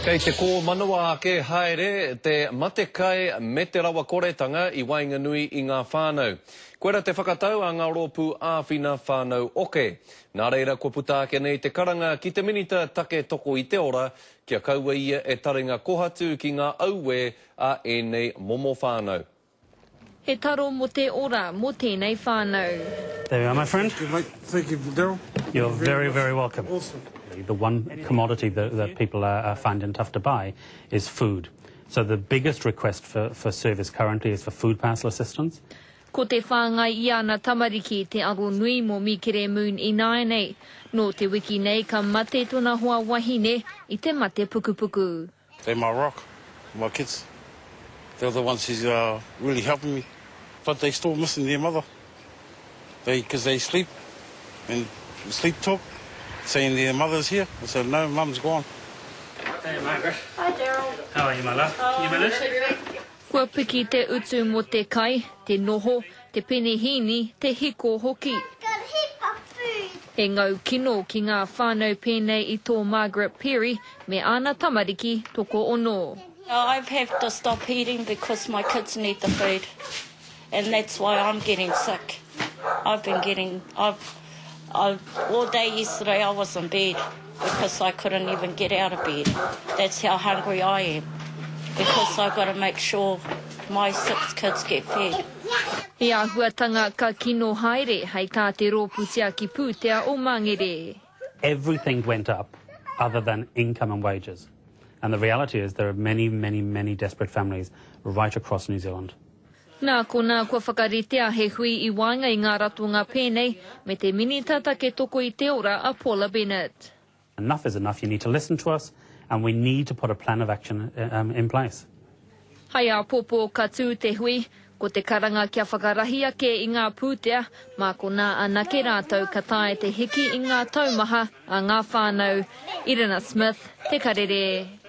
Kei te kōmanawa ake haere te matekai me te rawakoretanga i waenganui i ngā whānau. Koira te whakatau a ngā rōpū āwhina whānau oke. Nā reira kua puta ake nei te karanga ki te Minita Take Toko i te Ora kia kaua ia e taringa kohatu ki ngā auē a ēnei momo whānau. He taro mo te ora mo tenei whanau. There you are my friend. Thank you mate, thank you Daryl. You're very, very welcome. Awesome. The one commodity that, that people are, are finding tough to buy is food. So the biggest request for, for service currently is for food parcel assistance. Ko te whāngai i ana tamariki te aro nui mō Mīkere Moon ināianei. Nō te wiki nei ka mate tona hoa wahine i te mate pukupuku. They my rock, my kids. They're the ones who's uh, really helping me. But they still missing their mother. They, cause they sleep and sleep talk, saying their mother's here. I said, no, mum's gone. Hey, Margaret. Hi, Daryl. How are you, my love? You managed? Kua piki te utu mō te kai, te noho, te penehīni, te hiko hoki. He ngau kino ki ngā whānau pēnei i tō Margaret Perry me āna tamariki tokoono. I've have to stop eating because my kids need the food and that's why I'm getting sick. I've been getting, I've, I, all day yesterday I was in bed because I couldn't even get out of bed. That's how hungry I am because I've got to make sure my six kids get fed. He āhuatanga ka kino haere hei tā te Rōpū Tiaki Pūtea o Mangere. Everything went up other than income and wages. And the reality is there are many, many, many desperate families right across New Zealand. Nā konā kua whakaritea he hui i waenga i ngā ratonga pēnei me te Minita Take Toko i te Ora a Paula Bennett. Enough is enough, you need to listen to us and we need to put a plan of action um, in place. Hai āpōpō ka tū te hui, ko te karanga kia whakarahi ake i ngā pūtea, mā konā anake rātou ka taea te hiki i ngā taumaha a ngā whānau. Irina Smith, Te Karere.